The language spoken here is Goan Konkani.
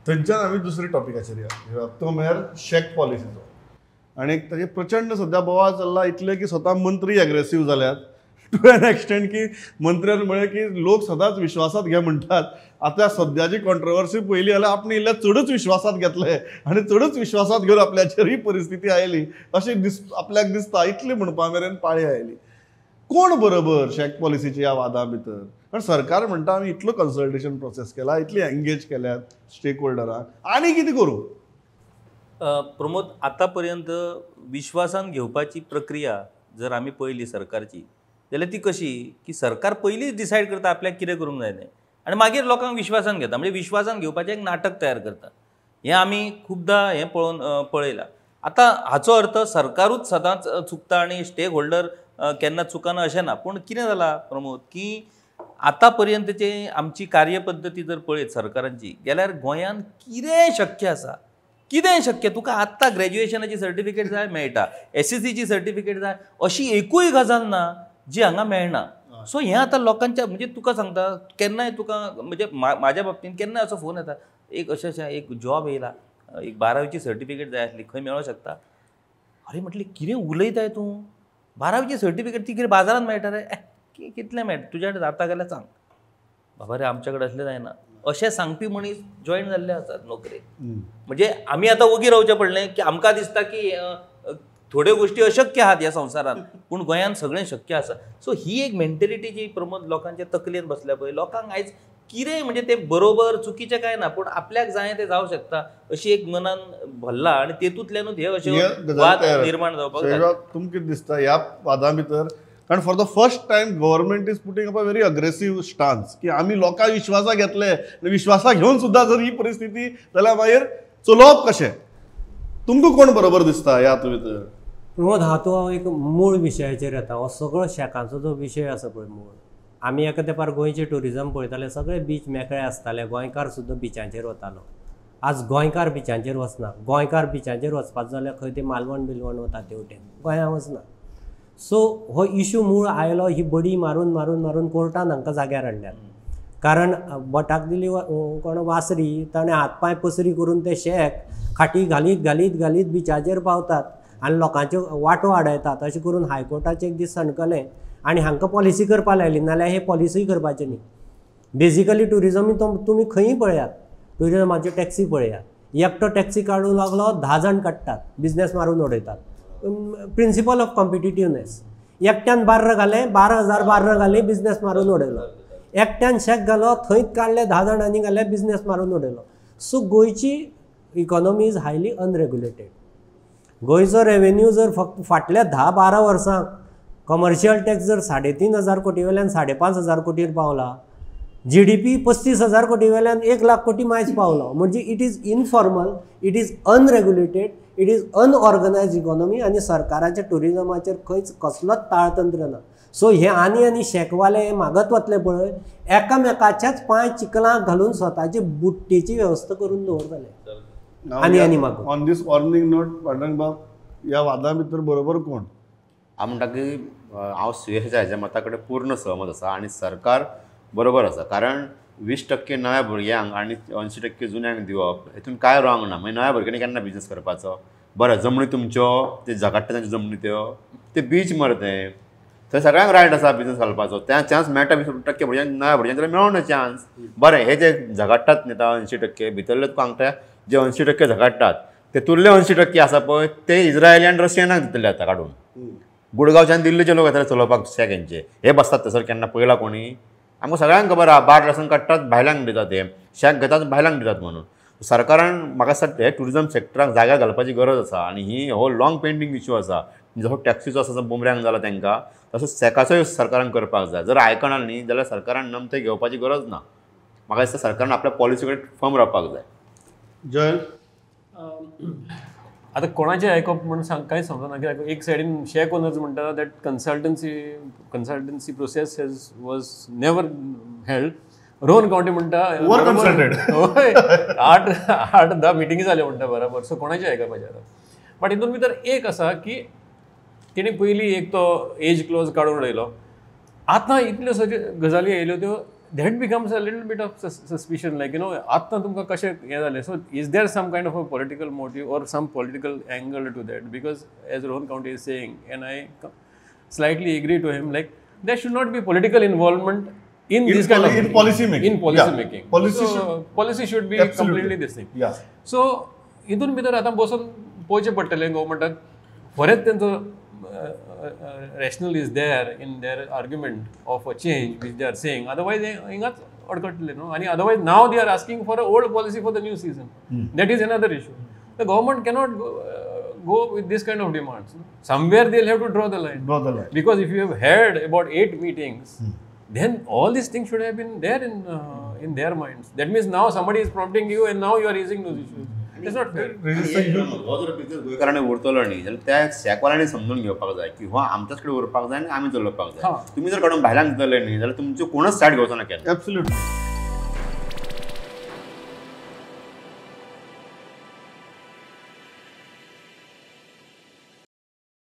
थंयच्यान आमी दुसरे टॉपिकाचेर या, तो म्हळ्यार शॅक पॉलिसीचो. आनी ताजेर प्रचंड सद्या बोवाळ चल्ला, इतले की स्वता मंत्री एग्रेसीव जाल्यात टू एन एक्सटेंट की मंत्र्यान म्हळें की लोक सदांच विश्वासात घे म्हणटात. आतां सद्याची कॉन्ट्रोवर्सी पळयली जाल्यार आपणे इल्ले चडूच विश्वासात घेतले आनी चडूच विश्वासात घेवन आपल्याचेर ही परिस्थिती आयली अशें आपल्याक दिसता. इतली म्हणपा मेरेन पाळी आयली. कोण बरोबर शॅक पॉलिसीच्या ह्या वादा भितर? कारण सरकार म्हणटा आमी इतलो कन्सल्टेशन प्रोसेस केला, इतली एंगेज केल्यात स्टेक होल्डरांक, आनी कितें करूं? प्रमोद, आतापर्यंत विश्वासान घेवपाची प्रक्रिया जर आमी पळयली सरकारची जाल्यार ती कशी की सरकार पयलींच डिसायड करता आपल्याक कितें करूंक जाय तें आनी मागीर लोकांक विश्वासान घेता. म्हणजे विश्वासान घेवपाचें एक नाटक तयार करता. हें आमी खुबदां हें पळोवन पळयलां. आतां हाचो अर्थ सरकारूच सदांच चुकता आनी स्टेक होल्डर केन्ना चुकना अशें ना. पूण कितें जालां प्रमोद की आतां पर्यंतची आमची कार्यपद्दती जर पळयत सरकारांची जाल्यार गोंयांत कितें शक्य आसा, कितें शक्य. तुका आत्तां ग्रॅज्युएशनाची सर्टिफिकेट जाय मेळटा, एसएससीची सर्टिफिकेट जाय, अशी एकूय गजाल ना जी हांगा मेळना. सो हें आतां लोकांच्या म्हणजे तुका सांगता केन्नाय तुका म्हणजे म्हाज्या बाबतीन केन्नाय असो फोन येता एक अशें अशें एक जॉब येयला, एक 12वीची सर्टिफिकेट जाय आसली, खंय मेळोंक शकता? अरे म्हटलें कितें उलयताय तूं, 12वीची सर्टिफिकेट ती कितें बाजारांत मेळटा रे? कितलें मेळटा तुज्या कडेन जाता जाल्यार सांग. बाबा रे आमच्या कडेन असलें जायना अशें सांगपी मनीस जॉयन जाल्ले आसात नोकरेक. म्हणजे आमी आतां ओगी रावचें पडलें की आमकां दिसता की थोड्यो गोश्टी अशक्य आहात ह्या संवसारांत, पूण गोंयांत सगळें शक्य आसा. सो ही एक मेंटेलिटी जी प्रमोद लोकांच्या तकलेन बसल्या पळय, लोकांक आयज कितें म्हणजे तें बरोबर चुकीचें काय ना, पूण आपल्याक जाय तें जावं शकता अशी एक मनान भरला आनी तेतूंतल्यानूच हे अशे वाद निर्माण जावपाक जाय. तुमकां कितें दिसता ह्या वादां भितर? कारण for the first time government is putting up a very aggressive stance की आमी लोकांक विश्वासा घेतले आनी विश्वासा घेवन सुद्दां जर ही परिस्थिती जाल्यार मागीर चलोवप कशें? तुमकां कोण बरोबर दिसता ह्या हातूंत भितर? प्रमोद, हातूंत हांव एक मूळ विशयाचेर येता. हो सगळो शॅकांचो जो विशय आसा पळय मूळ, आमी एका तेंपार गोंयचें ट्युरिजम पळयताले, सगळे बीच मेकळे आसताले, गोंयकार सुद्दां बिचांचेर वतालो. आज गोंयकार बिचांचेर वचना. गोंयकार बिचांचेर वचपाचो जाल्यार खंय ते मालवण बिलवण वता तेवटेन, गोंया वचना. सो हो इशू मूळ आयलो, ही बडी मारून मारून मारून कोर्टान हांकां जाग्यार हाडल्यात. कारण भटाक दिली कोण वासरी, ताणें हात पांय पसरी करून ते शॅक खाटी घालीत घालीत घालीत बिचाचेर पावतात आनी लोकांच्यो वांटो आडायतात. अशें करून हायकोर्टाचें एक दीस सणकलें आनी हांकां पॉलिसी करपाक लायली, नाल्यार हे पॉलिसी करपाचे न्ही. बेजिकली ट्युरिजम तुमी खंयी पळयात, ट्युरिजमाच्यो टॅक्सी पळयात, एकटो टॅक्सी काडूंक लागलो 10 जाण काडटात, बिजनेस मारून उडयतात. प्रिंसिपल ऑफ कॉम्पिटिटिवनेस, एकट्यान बार्र घालें, 12,000 बार्र घालें, बिजनेस मारून उडयलो. एकट्यान शॅक घालो, थंयच काडले 10 जाणांनी घाले, बिजनेस मारून उडयलो. सो गोंयची इकॉनॉमी is highly unregulated. गोंयचो रेवेन्यू जर फक्त फाटल्या 10-12 वर्सांक कमर्शियल टॅक्स जर 3,500 कोटी वेल्यान 5,500 कोटीर पावला, GDP 35,000 कोटी वेल्यान 1 लाख कोटी मायज पावलो. म्हणजे it is informal, it is unregulated, it is unorganised economy. आनी सरकाराच्या ट्युरिजमाचेर खंयच कसलोच ताळतंत्र ना. सो हे आनी आनी शॅकवाले हे मागत वतले पळय, एकामेकाच्याच पांय चिखलाक घालून स्वताची बुट्टेची वेवस्था करून दवरतले. आनी आनी मागून on these warning note, Pandurang बाब, ह्या वादा भितर बरोबर कोण? हांव म्हणटा की हांव सुयेशाच्या हेज्या मता कडेन पूर्ण सहमत आसा आनी सरकार बरोबर आसा. कारण 20% नव्या भुरग्यांक आनी 80% जुन्यांक दिवप हेतून कांय रॉंग ना. मागीर नव्या भुरग्यांनी केन्ना बिजनेस करपाचो? बरें, जमणी तुमच्यो, ते झगडटा तांच्यो जमणी त्यो, ते बीच मरे ते, थंय सगळ्यांक रायट आसा बिजनेस घालपाचो. त्या चान्स मेळटा 20% भुरग्यांक, नव्या भुरग्यांक जाल्यार मेळना चान्स. बरें, हे जे झगडटात न्ही आतां 80% भितरले तुका सांगता, जे 80% झगडटात तेतूंतले 80% आसा पळय ते इज्रायली आनी रशियनाक दितले आतां काडून. गुडगांवच्यान दिल्लीचे लोक येतले चलोवपाक शॅक हेंचे. हे बसतात थंयसर केन्ना पळयला कोणी? आमकां सगळ्यांक खबर आहा, बार लायसन काडटात भायल्यांक दितात, हे शॅक घेतात भायल्यांक दितात. म्हणून सरकारान म्हाका दिसता हे ट्युरिजम सेक्टराक जाग्यार घालपाची गरज आसा आनी ही हो लाँग पेंडींग इशू आसा. जसो टॅक्सीचो आसा बुमऱ्यांग जाला तांकां, तसो शॅकाचोय सरकारान करपाक जाय. जर आयकना न्ही जाल्यार सरकारान नमतें घेवपाची गरज ना. म्हाका दिसता सरकारान आपल्या पॉलिसी कडेन फर्म रावपाक जाय. जय, आतां कोणाचें आयकप म्हूण सांग कांय समजना. कित्याक एक सायडीन शॅक ओनर्स म्हणटा that consultancy process has was never held. Rohan Khaunte म्हणटा हय 8-10 मिटिंगी जाल्यो म्हणटा बराबर. सो कोणाचें आयकपाचें आतां? बट हितून भितर एक आसा की तेणी पयलीं एक तो एज क्लॉज काडून उडयलो. आतां इतल्यो सगळ्यो गजाली आयल्यो त्यो that becomes a little bit of suspicion, like you know, आत्तां तुमकां कशें हें जालें. So is there some kind of a political motive or some political angle to that? Because as Rohan Khaunte is saying, and I slightly agree to him, like there should not be political involvement in this kind of in policy making. In policy making. Policy so, policy should be completely this thing. So हितून भितर आतां बसून पळोवचें पडटलें गव्हर्मेंटाक खरेंच तेंचो rationale is there in their argument of a change which they are saying. Otherwise हिंगाच अडकटले न्हू. आनी otherwise now they are asking for a old policy for the new season. That is another issue. The government cannot go with this kind of demands. Somewhere they'll have to draw the line. Draw the line. Because if you have had about 8 meetings, then all these things should have been there in their minds. That means now somebody is prompting you and now you are raising those issues. It's not fair. हो जर बिजनेस गोंयकारांनी उरतलो न्ही जाल्यार त्या शॅकवाल्यांनी समजून घेवपाक जाय की हो आमच्याच कडेन उरपाक जाय आनी आमी चलोवपाक जाय. तुमी जर काडून भायल्यान दितले न्ही जाल्यार तुमच्यो कोणच सायड घेवचो ना केन्ना. एब्सोल्युटली.